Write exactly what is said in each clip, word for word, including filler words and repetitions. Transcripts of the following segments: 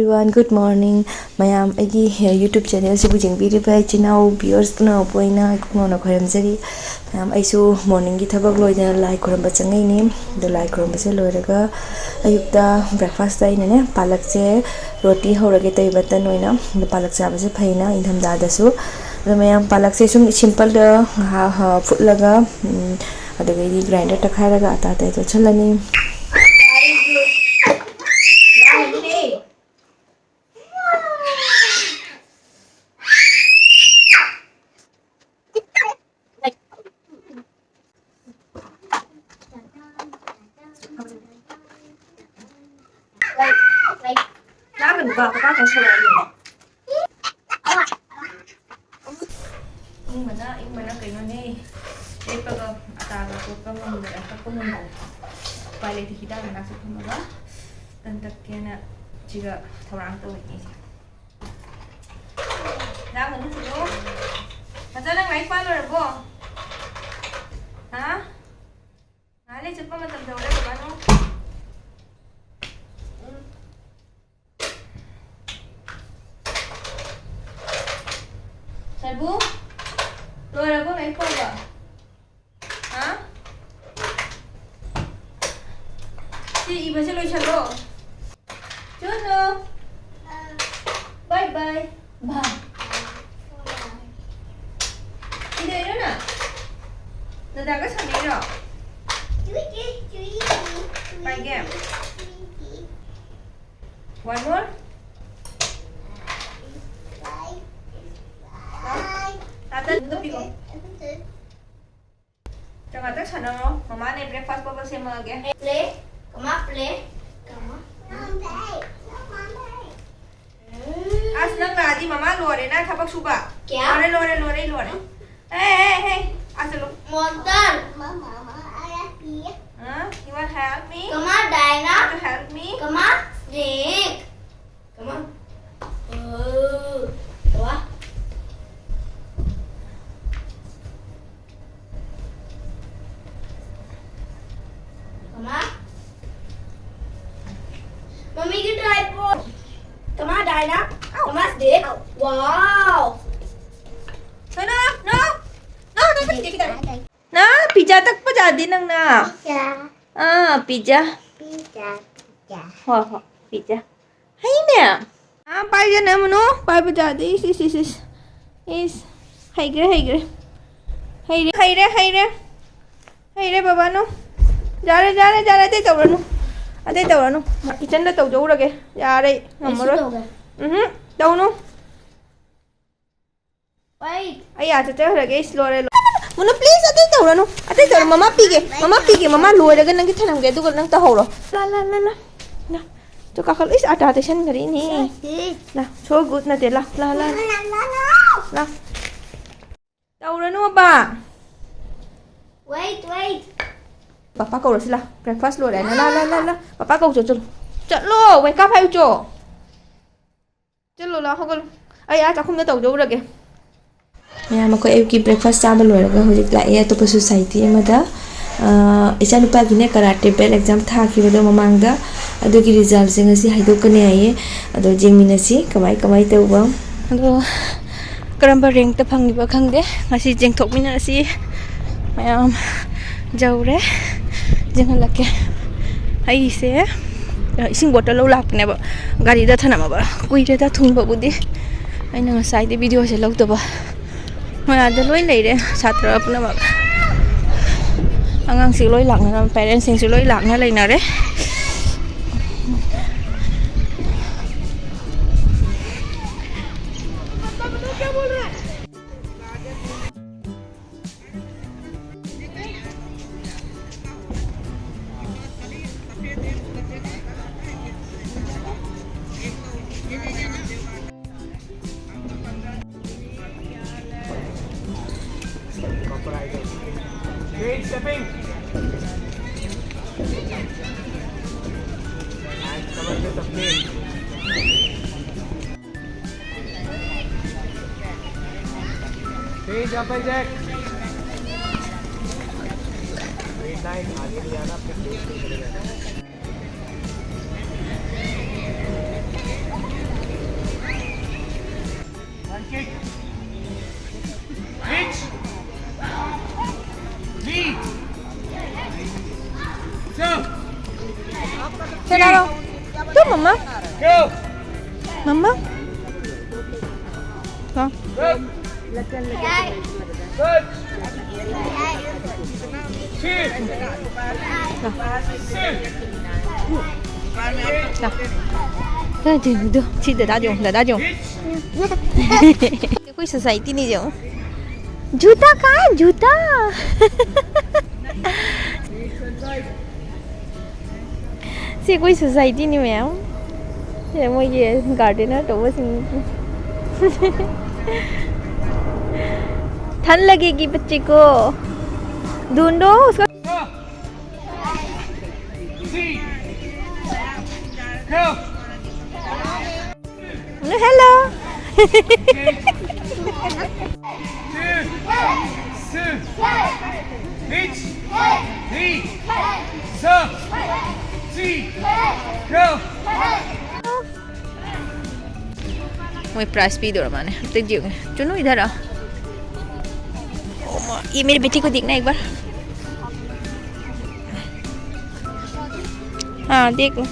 Everyone, good morning. ꯃꯌꯥꯝ, ꯑꯩꯒꯤ YouTube ꯆꯦꯅꯦꯜꯁꯤꯕꯨ ꯌꯦꯡꯕꯤꯔꯤꯕ ꯏꯆꯤꯟ ꯏꯅꯥꯎ ꯚꯤꯌꯔꯁ ꯄꯨꯝꯅꯃꯛꯄꯨ ꯑꯩꯅ ꯏꯀꯨꯡ ꯅꯧꯅ ꯈꯣꯏꯔꯝꯖꯔꯤ꯫ ꯃꯌꯥꯝ, ꯑꯩꯁꯨ ꯃꯣꯔꯅꯤꯡꯒꯤ ꯊꯕꯛ ꯂꯣꯏꯗꯅ ꯂꯥꯏ ꯈꯨꯔꯨꯝꯕ ꯆꯪꯉꯛꯏꯅꯦ꯫ ꯑꯗꯣ ꯂꯥꯏ ꯈꯨꯔꯨꯝꯕꯁꯦ ꯂꯣꯏꯔꯒ ꯑꯌꯨꯛꯇ ꯕ꯭ꯔꯦꯛꯐꯥꯁꯇ ꯑꯩꯅꯅꯦ, ꯄꯥꯂꯛꯁꯦ ꯔꯣꯇꯤ ꯍꯧꯔꯒꯦ ꯇꯧꯔꯤꯕ, ꯇꯟ ꯑꯣꯏꯅ꯫ ꯑꯗꯣ ꯄꯥꯂꯛ ꯆꯥꯕꯁꯦ ꯐꯩꯅ ꯏꯪꯊꯝꯊꯥꯗꯁꯨ꯫ ꯑꯗꯣ ꯃꯌꯥꯝ, ꯄꯥꯂꯛꯁꯦ ꯁꯨꯝ ꯁꯤꯝꯄꯜꯗ ꯉꯥꯏꯍꯥꯛ, ꯑ, ꯐꯨꯠꯂꯒ, ꯎꯝ, ꯑꯗꯨꯗꯒꯤꯗꯤ ꯒ꯭ꯔꯥꯏꯟꯗꯔ ꯇꯛꯈꯥꯏꯔꯒ ꯑꯇꯥ ꯑꯇꯥꯏ ꯇꯣꯠꯁꯜꯂꯅꯤ꯫ ꯆꯥꯒꯅꯨꯕ, ꯄꯄꯥ ꯀꯩꯅꯣ ꯇꯧꯔꯛꯑꯅꯤ꯫ ꯏꯪꯕꯅ, ꯏꯪꯕꯅ ꯀꯩꯅꯣꯅꯦ, ꯂꯦꯞꯄꯒ ꯑꯇꯥꯒ ꯀꯣꯠꯄ ꯉꯝꯗ꯭ꯔꯦ, ꯀꯛꯄ ꯉꯝꯗ꯭ꯔꯦ꯫ ꯎꯄꯥꯏ ꯂꯩꯇꯦ, ꯍꯤꯗꯥꯛ ꯃꯅꯥꯛꯁꯨ ꯐꯝꯃꯒ ꯇꯟ ꯇꯛꯀꯦꯅ ꯁꯤꯒ ꯊꯧꯔꯥꯡ ꯇꯧꯔꯤꯅꯦ ꯑꯩꯁꯦ꯫ ꯂꯥꯡꯒꯅꯨ ꯆꯠꯂꯣ꯫ ꯃꯆꯥ, ꯅꯪ ꯂꯥꯏꯔꯤꯛ ꯄꯥ ꯂꯣꯏꯔꯕꯣ? ꯍꯥ? ꯉꯥꯏꯍꯥꯛ ꯂꯩ ꯆꯠꯄ ꯃꯇꯝ ꯌꯧꯔꯦ, ꯕꯕꯥꯅꯨ꯫ ꯎꯝ꯫ ꯁꯔꯕꯨ, ꯂꯣꯏꯔꯕꯣ ꯂꯥꯏꯔꯤꯛ ꯄꯥꯕ? ꯍꯥ? ꯁꯤ ꯏꯕꯁꯦ ꯂꯣꯏꯁꯜꯂꯣ꯫ ꯆꯨꯅꯨ꯫ ꯕꯥꯏ ꯕꯥꯏ꯫ ꯕꯥꯏ꯫ ꯀꯩꯗꯧꯔꯤꯅꯣ ꯅꯪ? ꯗꯗꯥꯒ ꯁꯥꯟꯅꯩꯔꯣ? ꯄꯥꯏꯒꯦ꯫ One more. ꯇꯥꯇꯟꯗꯣ ꯄꯤꯔꯛꯑꯣ꯫ ꯆꯪ ꯉꯥꯛꯇꯪ ꯁꯥꯟꯅꯔꯣ꯫ ꯃꯃꯥꯅꯦ breakfast bubble ꯁꯦꯝꯃꯛꯑꯒꯦ꯫ Play. ꯀꯃꯥ play. ꯀꯃꯥ. ꯑꯁ, ꯅꯪ ꯂꯥꯛꯑꯗꯤ ꯃꯃꯥ ꯂꯣꯏꯔꯦ ꯅꯪ ꯊꯕꯛ ꯁꯨꯕ꯫ ꯀꯌꯥ? ꯂꯣꯏꯔꯦ, ꯂꯣꯏꯔꯦ, ꯂꯣꯏꯔꯦ, ꯂꯣꯏꯔꯦ꯫ ꯍꯦ, ꯍꯦ, ꯍꯦ, ꯑꯥ ꯆꯠꯂꯣ꯫ Monster. ꯍꯥ? You want help me? ꯀꯃꯥ, Diana. You want to help me? ꯀꯃꯥ, snake. ꯀꯃꯥ. ꯑꯣ, ꯀꯃꯥ. ꯀꯃꯥ. ꯃꯃꯤꯒꯤ tripod. Wow! No, no, no! No, no, no, no, no, no, pizza ꯇꯛꯄ ꯌꯥꯗꯦ ꯅꯪꯅ꯫ Pizza. ꯑꯥ, pizza. Pizza, pizza. ꯍꯣꯏ, ꯍꯣꯏ, pizza. ꯍꯩꯅꯦ꯫ ꯑꯥ, ꯄꯥꯏꯖꯅꯕꯅꯣ, ꯄꯥꯏꯕ ꯌꯥꯗꯦ꯫ ꯏꯁ, ꯏꯁ, ꯏꯁ, ꯏꯁ꯫ ꯏꯁ, ꯍꯩꯈ꯭ꯔꯦ, ꯍꯩꯈ꯭ꯔꯦ꯫ ꯍꯩꯔꯦ, ꯍꯩꯔꯦ, ꯍꯩꯔꯦ꯫ ꯍꯩꯔꯦ, ꯕꯕꯥꯅꯨ꯫ ꯌꯥꯔꯦ, ꯌꯥꯔꯦ, ꯌꯥꯔꯦ, ꯑꯇꯩ ꯇꯧꯔꯅꯨ꯫ ꯑꯇꯩ ꯇꯧꯔꯅꯨ꯫ ꯀꯤꯠꯆꯟꯗ ꯇꯧꯖꯧꯔꯒꯦ꯫ ꯌꯥꯔꯦ, ꯑꯩꯁꯨ ꯉꯝꯃꯔꯣꯏ꯫ ꯇꯧꯒꯦ꯫ ꯎꯝꯍꯨꯝ, ꯇꯧꯅꯨ꯫ Wait. ꯑꯩ ꯑꯥ ꯆꯠꯆꯈ꯭ꯔꯒꯦ, ꯏꯁ, ꯂꯣꯏꯔꯦ, ꯂꯣꯏꯔꯦ꯫ ꯃꯨꯅꯨ, please, ꯑꯇꯩ ꯇꯧꯔꯅꯨ꯫ ꯑꯇꯩ ꯇꯧꯔꯅꯨ, ꯃꯃꯥ ꯄꯤꯒꯦ, ꯃꯃꯥ ꯄꯤꯒꯦ, ꯃꯃꯥ ꯂꯣꯏꯔꯒ ꯅꯪꯒꯤ ꯊꯅꯝꯒꯦ, ꯑꯗꯨꯒ ꯅꯪ ꯇꯧꯍꯧꯔꯣ꯫ ꯂꯥ, ꯂꯥ, ꯂꯥ, ꯂꯥ꯫ ꯂꯥ꯫ ꯇꯨ ꯀꯥꯈꯠꯂꯨ꯫ ꯏꯁ, ꯑꯥꯇꯥ ꯇꯩꯁꯟꯈ꯭ꯔꯦꯅꯦ꯫ ꯂꯥ, so good ꯅꯠꯇꯦ, ꯂꯥ, ꯂꯥ, ꯂꯥ꯫ ꯂꯥ꯫ ꯇꯧꯔꯅꯨꯕ꯫ Wait, wait. ꯄꯄꯥ ꯀꯧꯔꯁꯤ ꯂꯥ꯫ Breakfast ꯂꯣꯏꯔꯦ ꯍꯥꯏꯅ꯫ ꯂꯥ, ꯂꯥ, ꯂꯥ, ꯂꯥ꯫ ꯄꯄꯥ ꯀꯧ ꯆꯣ, ꯆꯠꯂꯣ꯫ ꯆꯠꯂꯣ, wake up ꯍꯥꯏꯌꯨ ꯆꯣ꯫ ꯆꯠꯂꯣ ꯂꯥ, ꯍꯧꯒꯠꯂꯣ꯫ ꯑꯩ ꯑꯥ ꯆꯥꯛꯈꯨꯝꯗ ꯇꯧꯖꯧꯔꯒꯦ꯫ ꯃꯌꯥꯝ ꯑꯩꯈꯣꯏ ꯑꯌꯨꯛꯀꯤ breakfast ꯆꯥꯕ ꯂꯣꯏꯔꯒ ꯍꯧꯖꯤꯛ ꯂꯥꯛꯑꯦ ꯑꯇꯣꯞꯄ society ꯑꯃꯗ꯫ ꯑ, ꯏꯆꯥꯅꯨꯄꯥꯒꯤꯅꯦ karate belt exam ꯊꯥꯈꯤꯕꯗꯣ ꯃꯃꯥꯡꯗ, ꯑꯗꯨꯒꯤ resultꯁꯦ ꯉꯁꯤ ꯍꯥꯏꯗꯣꯛꯀꯅꯤ ꯍꯥꯏꯌꯦ꯫ ꯑꯗꯣ ꯌꯦꯡꯃꯤꯟꯅꯁꯤ ꯀꯃꯥꯏ ꯀꯃꯥꯏ ꯇꯧꯕ꯫ ꯑꯗꯣ ꯀꯔꯝꯕ rankꯇ ꯐꯪꯉꯤꯕ ꯈꯪꯗꯦ꯫ ꯉꯁꯤ ꯌꯦꯡꯊꯣꯛꯃꯤꯟꯅꯁꯤ꯫ ꯃꯌꯥꯝ ꯌꯧꯔꯦ꯫ ꯌꯦꯡꯍꯜꯂꯛꯀꯦ꯫ ꯑꯩꯁꯦ, ꯑ, ꯏꯁꯤꯡ bottle ꯂꯧ ꯂꯥꯛꯄꯅꯦꯕ꯫ ꯒꯥꯔꯤꯗ ꯊꯅꯝꯃꯕ꯫ ꯀꯨꯏꯔꯦꯗ ꯊꯨꯡꯕꯕꯨꯗꯤ꯫ ꯑꯩꯅ ꯉꯁꯥꯏꯗꯤ videoꯁꯦ ꯂꯧꯗꯕ꯫ ꯃꯣꯏ ꯑꯥꯗ ꯂꯣꯏ ꯂꯩꯔꯦ, ꯁꯥꯇ꯭ꯔ ꯄꯨꯝꯅꯃꯛ꯫ ꯑꯉꯥꯡꯁꯤꯡ ꯂꯣꯏ ꯂꯥꯛꯅꯔ-, parentsꯁꯤꯡꯁꯨ ꯂꯣꯏ ꯂꯥꯛꯅ ꯂꯩꯅꯔꯦ꯫ Straight stepping. And cover with the plate. Straight jump and jack. Straight line, आगे नहीं आना, फिर straight से चले जाना। Claro. Tú, mamá. Mamá. No. No. No. Ay, Dios mío. Sí, dada yo, dada yo. कोई सोसाइटी नहीं जाऊँ। जूता कहाँ है? जूता। ꯁꯤ ꯑꯩꯈꯣꯏ ꯁꯣꯁꯥꯏꯇꯤꯅꯤ ꯃꯌꯥꯝ꯫ ꯁꯦ ꯃꯣꯏꯒꯤ ꯒꯥꯔꯗꯦꯅꯔ ꯇꯧꯕꯁꯤꯡ꯫ ꯊꯟ ꯂꯒꯦꯒꯤ ꯕꯆꯦ ꯀꯣ꯫ ढूंढो उसको। Hello. ꯃꯣꯏ ꯄ꯭ꯔꯥꯏꯖ ꯄꯤꯗꯧꯔ ꯃꯥꯅꯦ꯫ ꯑꯝꯇ ꯌꯦꯡꯉꯨ꯫ चुन्नू इधर आ। ओ माँ, ये मेरी बेटी को देखना एक बार। हाँ, देख लो।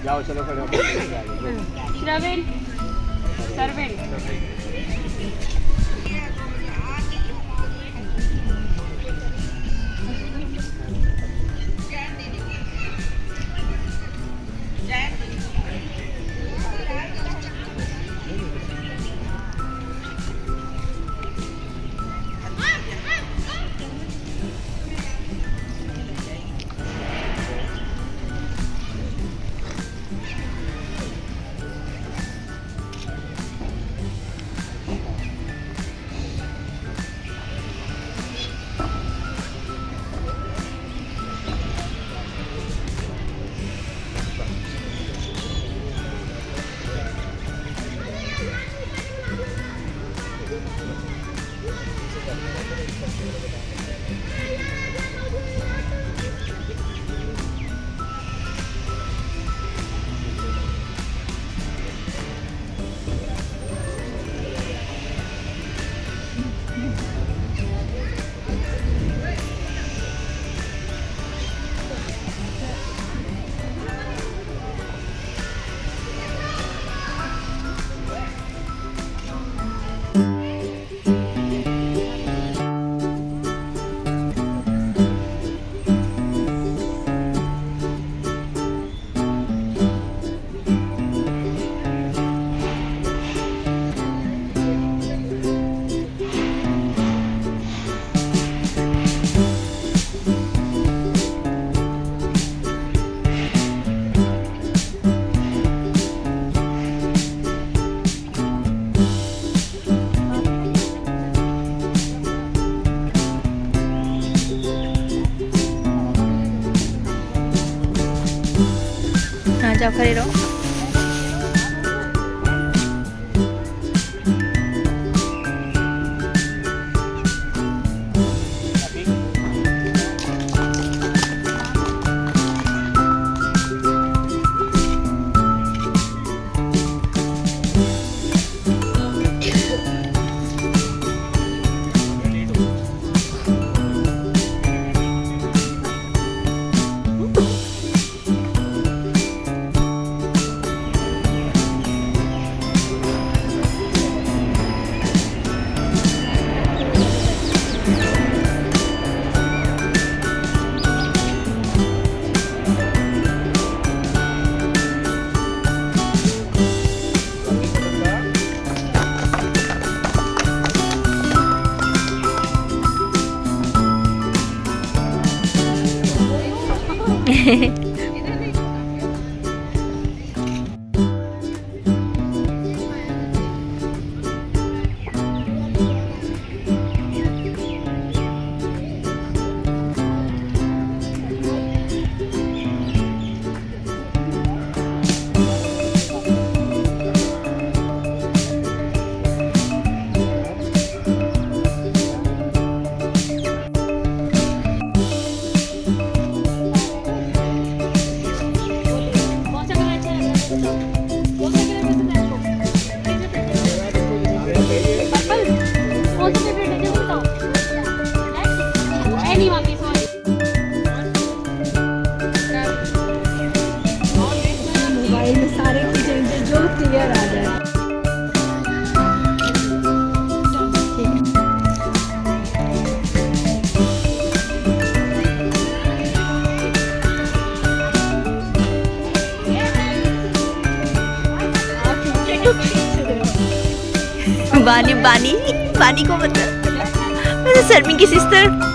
जाओ, चलो, खड़े हो। श्रविन, सरविन। Pero मोबाइल में सारे चीजें जो, जो क्लियर आ जाए। बानी, बानी, बानी को मतलब, मैं तो शर्मी की सिस्टर।